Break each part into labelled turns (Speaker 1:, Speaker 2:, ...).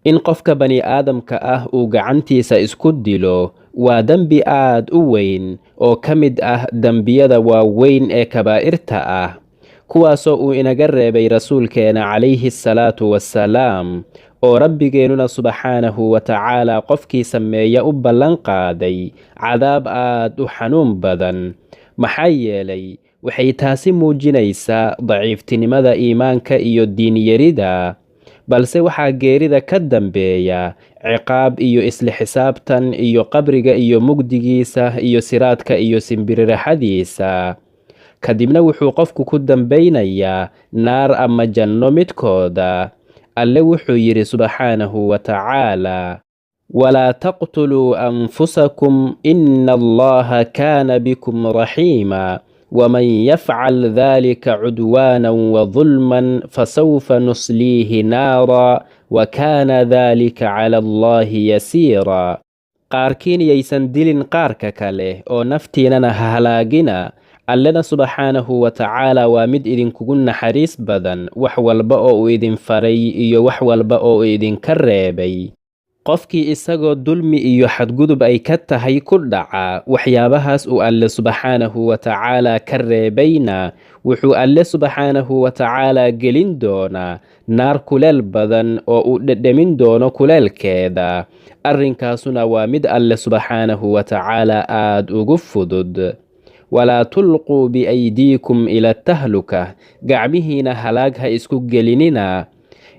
Speaker 1: In qofka bani-aadamka ah uu gacantiisa isku dilo waa dembi aad u weyn oo ka mid ah dembiyada waaweyn ee kabaa'irta ah, kuwaasoo uu inaga reebay rasuulkeena calayhi salaatu wassalaam, oo rabbigeennuna subxaanahu wa tacaala qofkii sameeya u ballan qaaday cadaab aad u xanuun badan. Maxaa yeelay waxay taasi muujinaysaa daciiftinimada iimaanka iyo diinyarida, balse waxaa geerida ka dambeeya ciqaab iyo isla xisaabtan iyo qabriga iyo mugdigiisa iyo siraadka iyo simbiririxadiisa. Kadibna wuxuu qofku ku dambaynayaa naar ama janno midkooda. Alle wuxuu yidhi subxaanahu wa tacaala: "Walaa taqtuluu anfusakum, ina Allaha kaana bikum raxiima, waman yafcal dalika cudwaanan wadulman fasawfa nusliihi naara, wa kaana dalika cala Allahi yasiira." Qaarkiin yaysan dilin qaarka kale oo naftiinana ha halaagina. Allena subxaanahu wa tacaala waa mid idinkugu naxariis badan wax walba oo uu idin faray iyo wax walba oo uu idinka reebay. Qofkii isagoo dulmi iyo xadgudub ay ka tahay ku dhaca waxyaabahaas uu Alle subxaanahu wa tacaala ka reebayna, wuxuu Alle subxaanahu wa tacaala gelin doonaa naar kuleel badan oo uu dhedhemin doono kuleelkeeda. Arrinkaasuna waa mid Alle subxaanahu wa tacaala aad ugu fudud. "Walaa tulquu biaydiikum ila tahluka", gacmihiina halaag ha isku gelinina.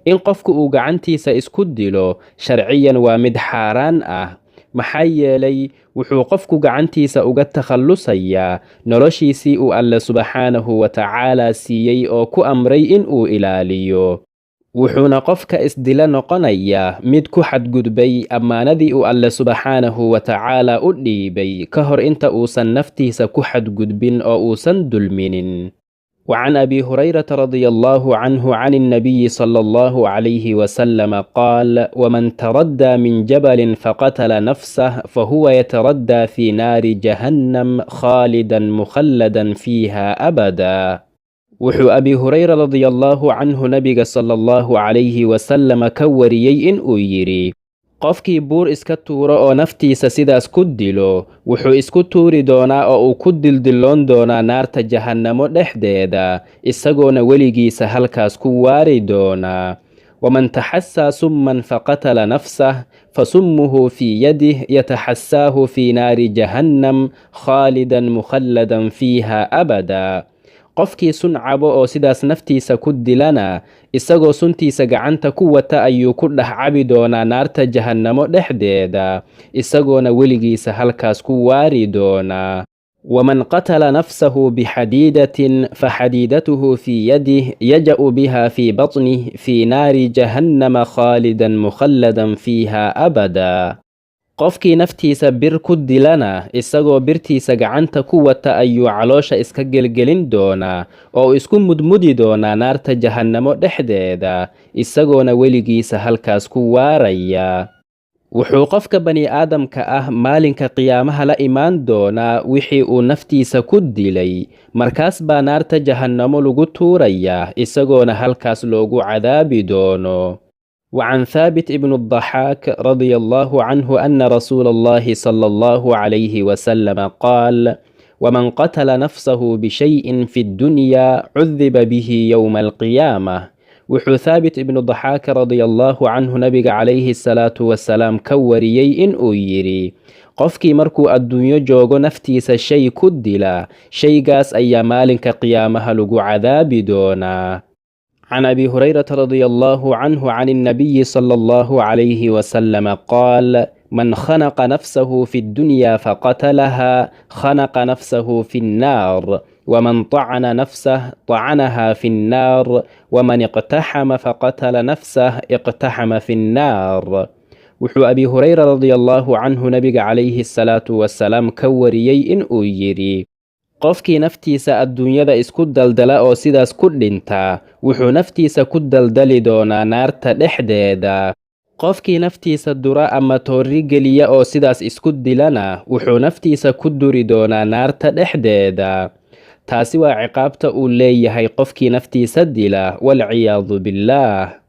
Speaker 1: In qofku uu gacantiisa isku dilo sharciyan waa mid xaaraan ah, maxaa yeelay wuxuu qofku gacantiisa uga takhallusayaa noloshiisii uu Alle subxaanahu wa tacaala siiyey oo ku amray in uu ilaaliyo. Wuxuuna qofka isdila noqonayaa mid ku xadgudbay ammaanadii uu Alle subxaanahu wa tacaala u dhiibay ka hor inta uusan naftiisa ku xadgudbin oo uusan dulminin. وعن أبي هريرة رضي الله عنه عن النبي صلى الله عليه وسلم قال: "ومن تردى من جبل فقتل نفسه فهو يتردى في نار جهنم خالدا مخلدا فيها أبدا." Wuxuu Abi Hurayra radiallahu canhu nabiga sala Allahu calayhi wasalama ka wariyey in uu yidhi: "Qofkii buur iska tuuro oo naftiisa sidaas ku dilo, wuxuu isku tuuri doonaa oo uu ku dildilloon doonaa naarta Jahannamo dhexdeeda, isagoona weligiisa halkaas ku waari doonaa. Waman taxassaa summan faqatala nafsah fasummuhu fii yadih yataxassaahu fii naari jahannam khaalidan mukhalladan fiiha abada." Qofkii sun cabo oo sidaas naftiisa ku dilana, isagoo suntiisa gacanta ku wata ayuu ku dhex cabi doonaa naarta Jahannamo dhexdeeda, isagoona weligiisa halkaas ku waari doonaa. Waman qatala nafsahu bixadiidatin faxadiidatuhu fii yadih yaja'u biha fii batnih fii naari jahannama khaalidan mukhalladan fiiha abada. Qofkii naftiisa bir ku dilana, isagoo birtiisa gacanta ku wata ayuu caloosha iska gelgelin doonaa oo isku mudmudi doonaa naarta Jahannamo dhexdeeda, isagoona weligiisa halkaas ku waaraya. Wuxuu qofka bani aadamka ah maalinka qiyaamaha la imaan doonaa wixii uu naftiisa ku dilay. Markaas baa naarta Jahannamo lagu tuurayaa, isagoona halkaas loogu cadaabi doono. وعن ثابت بن الضحاك رضي الله عنه أن رسول الله صلى الله عليه وسلم قال: "ومن قتل نفسه بشيء في الدنيا عذب به يوم القيامة." Wuxuu Thaabit ibnu Daxaaka radiallahu canhu nabiga calayhi salaatu wasalaam ka wariyey in uu yidhi: "Qofkii markuu adduunyo joogo naftiisa shay ku dila, shaygaas ayaa maalinka qiyaamaha lagu cadaabi doonaa. عن أبي هريرة رضي الله عنه عن النبي صلى الله عليه وسلم قال: "من خنق نفسه في الدنيا فقتلها خنق نفسه في النار، ومن طعن نفسه طعنها في النار، ومن اقتحم فقتل نفسه اقتحم في النار." Wuxuu Abi Hurayra radiallahu canhu nabiga calayhi salaatu wasalaam ka wariyey in uu yidhi: "Qofkii naftiisa adduunyada isku daldala oo sidaas ku dhintaa, wuxuu naftiisa ku daldali doonaa naarta dhexdeeda. Qofkii naftiisa dura ama toorri geliya oo sidaas isku dilana, wuxuu naftiisa ku duri doonaa naarta dhexdeeda." Taasi waa ciqaabta uu leeyahay qofkii naftiisa dila, walciyaadu billaah.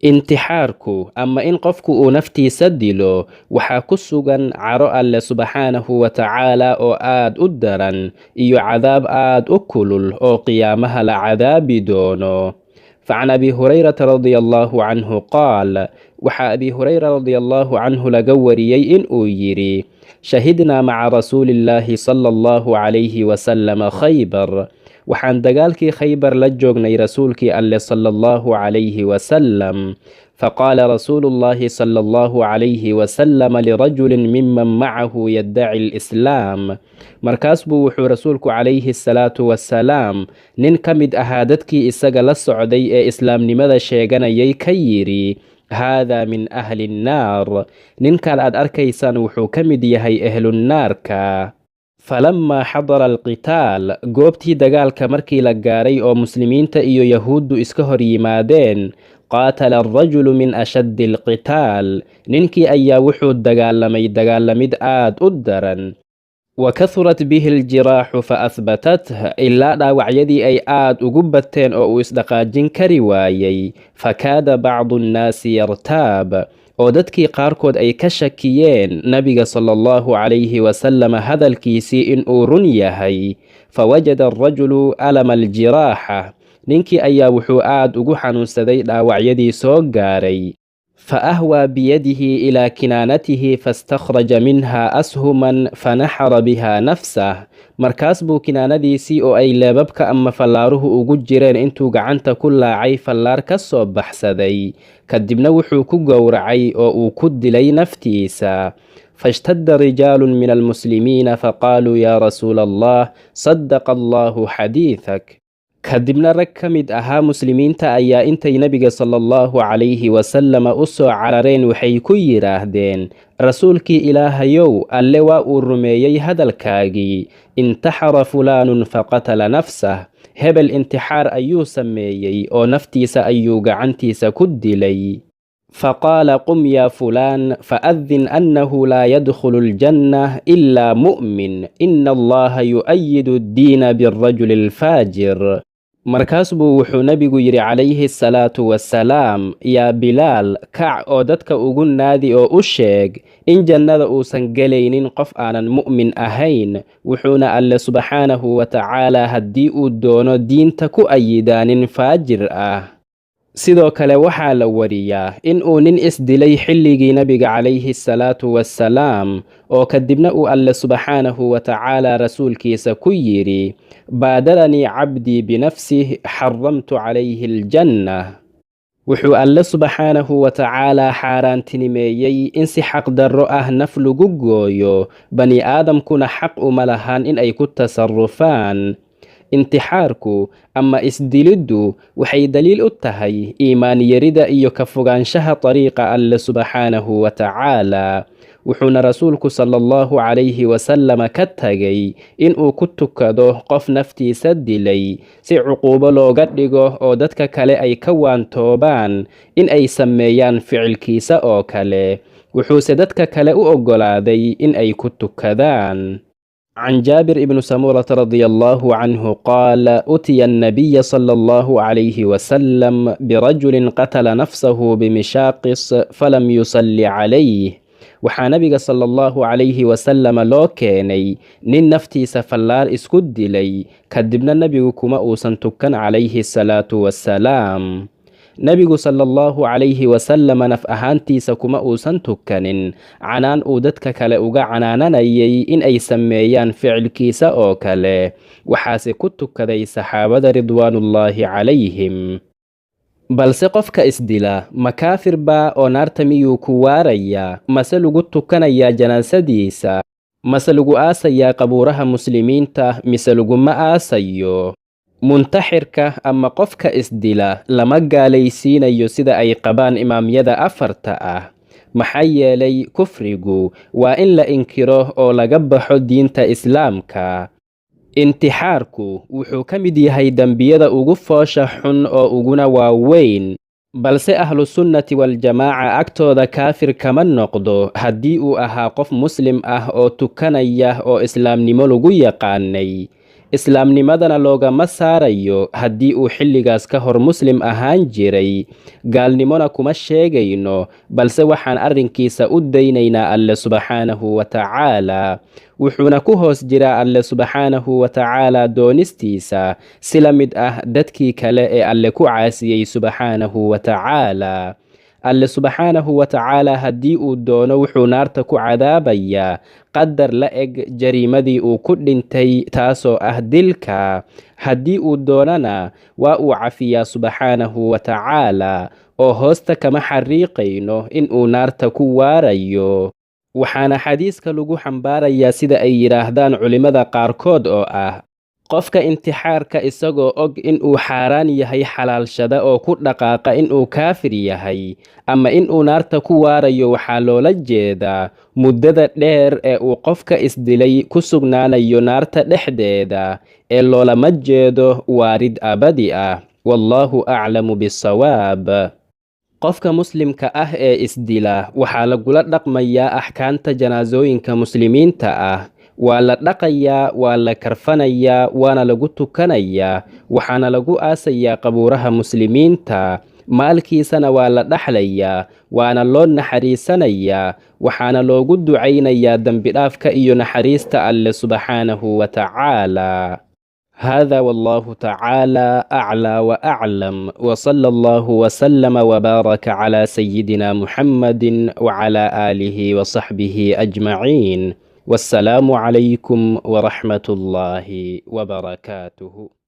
Speaker 1: Intixaarku ama in qofku uu naftiisa dilo waxaa ku sugan caro Alle subxaanahu wa tacaala oo aad u daran iyo cadaab aad u kulul oo qiyaamaha la cadaabi doono. Facan Abi Hurayrata radia allaahu canhu qaal, waxaa Abi Hurayra radia allaahu canhu laga wariyey in uu yidhi: shahidnaa maca rasuulillaahi sala allahu calayhi wasalama Khaybar, waxaan dagaalkii Khaybar la joognay rasuulkii Alle sala allahu calayhi wasalam. Faqaala rasuulullaahi sala allahu calayhi wasalama lirajulin miman macahu yaddaci alislaam, markaas buu wuxuu rasuulku calayhi asalaatu wassalaam nin ka mid ahaa dadkii isaga la socday ee islaamnimada sheeganayay ka yidhi: haadaa min ahli nnaar, ninkan aad arkaysaan wuxuu ka mid yahay ehlunnaarka. Falamaa xadara alqitaal, goobtii dagaalka markii la gaaray oo muslimiinta iyo yahuuddu iska hor yimaadeen, qaatala alrajulu min ashaddi alqitaal, ninkii ayaa wuxuu dagaalamay dagaalamid aad u daran. Wa kahurat bihi aljiraaxu fa ahbatath, ilaa dhaawacyadii ay aad ugu bateen oo uu isdhaqaajin kari waayey. Fakaada bacdu nnaasi yartaab, oo dadkii qaarkood ay ka shakiyeen nabiga sala allahu calayhi wasalama hadalkiisii inuu run yahay. Fawajada alrajulu alama aljiraaxa, ninkii ayaa wuxuu aad ugu xanuunsaday dhaawacyadii soo gaaray. Fa ahwaa biyadihi ilaa kinaanatihi fastakhraja minha ashuman fanaxara biha nafsah, markaas buu kinaanadiisii oo ay leebabka ama fallaaruhu ugu jireen intuu gacanta ku laacay fallaar ka soo baxsaday, kadibna wuxuu ku gowracay oo uu ku dilay naftiisa. Fashtadda rijaalun min almuslimiina faqaaluu: yaa rasuula allah, sadaqa allahu xadiidak. Kadibna rag ka mid ahaa muslimiinta ayaa intay nabiga sala allahu calayhi wasalama u soo carareen waxay ku yidhaahdeen: rasuulkii Ilaahayow, Alle waa uu rumeeyey hadalkaagii. Intaxara fulaanun faqatala nafsah, hebel intixaar ayuu sameeyey oo naftiisa ayuu gacantiisa ku dilay. Faqaala: qum yaa fulaan faadin annahu laa yadkhulu aljanna ilaa mu'min, ina allaha yu'ayidu addiina birajuli alfaajir. Markaas buu wuxuu nebigu yidhi calayhi asalaatu wassalaam: yaa Bilaal, kac oo dadka ugu naadi oo u sheeg in jannada uusan gelaynin qof aanan mu'min ahayn, wuxuuna Alle subxaanahu wa tacaala haddii uu doono diinta ku ayidaa nin faajir ah. Sidoo kale waxaa la wariyaa in uu nin isdilay xilligii nabiga calayhi asalaatu wassalaam, oo kadibna uu Alle subxaanahu wa tacaala rasuulkiisa ku yidhi: baadaranii cabdii binafsih, xaramtu calayhi aljanna. Wuxuu Alle subxaanahu wa tacaalaa xaaraantinimeeyey in si xaqdarro ah naf lagu gooyo, bani aadamkuna xaq uma lahan in ay ku tasarufaan. Intixaarku ama isdiliddu waxay daliil u tahay iimaan yarida iyo ka fogaanshaha dariiqa Alle subxaanahu wa tacaalaa. Wuxuuna rasuulku sala allahu calayhi wasalama ka tagay inuu ku tukado qof naftiisa dilay si cuquubo looga dhigo oo dadka kale ay ka waantoobaan in ay sameeyaan ficilkiisa oo kale, wuxuuse dadka kale u oggolaaday in ay ku tukadaan. Can Jaabir ibni Samurata radia allahu canhu qaal: utiya annabiya sala allahu calayhi wasalam birajulin qatala nafsahu bimishaaqis falam yusalli calayh. Waxaa nabiga sala allahu calayhi wasalama loo keenay nin naftiisa fallaar isku dilay, kadibna nebigu kuma uusan tukan calayhi asalaatu wassalaam. Nebigu sala allahu calayhi wasalama naf ahaantiisa kuma uusan tukanin canaan uu dadka kale uga canaananayay in ay sameeyaan ficilkiisa oo kale, waxaase ku tukaday saxaabada ridwaanullaahi calayhim. Balse qofka isdila ma kaafir baa oo naarta miyuu ku waarayaa? Mase lagu tukanayaa janaasadiisa? Mase lagu aasayaa qabuuraha muslimiinta mise laguma aasayo? Muntaxirka ama qofka isdila lama gaalaysiinayo sida ay qabaan imaamyada afarta ah, maxaa yeelay kufrigu waa in la inkiro oo laga baxo diinta islaamka. Intixaarku wuxuu ka mid yahay dembiyada ugu foosha xun oo uguna waaweyn, balse Ahlusunnati Waljamaaca agtooda kaafir kama noqdo haddii uu ahaa qof muslim ah oo tukanaya oo islaamnimo lagu yaqaanay. Islaamnimadana loogama saarayo haddii uu xilligaas ka hor muslim ahaan jiray, gaalnimona kuma sheegayno, balse waxaan arrinkiisa u daynaynaa Alle subxaanahu wa tacaalaa. Wuxuuna ku hoos jiraa Alle subxaanahu wa tacaalaa doonistiisa, si la mid ah dadkii kale ee Alle ku caasiyey subxaanahu wa tacaalaa. Alle subxaanahu wa tacaalaa haddii uu doono wuxuu naarta ku cadaabayaa qadar la eg jariimadii uu ku dhintay, taasoo ah dilka. Haddii uu doonana waa uu cafiyaa subxaanahu wa tacaalaa, oo hoosta kama xariiqayno in uu naarta ku waarayo. Waxaana xadiiska lagu xambaarayaa sida ay yidhaahdaan culimmada qaarkood oo ah qofka intixaarka isagoo og inuu xaaraan yahay xalaalshada oo ku dhaqaaqa inuu kaafir yahay ama inuu naarta ku waarayo, waxaa loola jeedaa muddada dheer ee uu qofka isdilay ku sugnaanayo naarta dhexdeeda, ee loolama jeedo waarid abadi ah. Wallaahu aclamu bisawaab. Qofka muslimka ah ee isdila waxaa lagula dhaqmayaa axkaamta janaasooyinka muslimiinta ah. Waa la dhaqayaa, waa la karfanayaa, waana lagu tukanayaa, waxaana lagu aasayaa qabuuraha muslimiinta. Maalkiisana waa la dhaxlayaa, waana loo naxariisanayaa, waxaana loogu ducaynayaa dembidhaafka iyo naxariista Alle subxaanahu wa tacaalaa. هذا والله تعالى أعلى وأعلم، وصلى الله وسلم وبارك على سيدنا محمد وعلى آله وصحبه أجمعين، والسلام عليكم ورحمة الله وبركاته.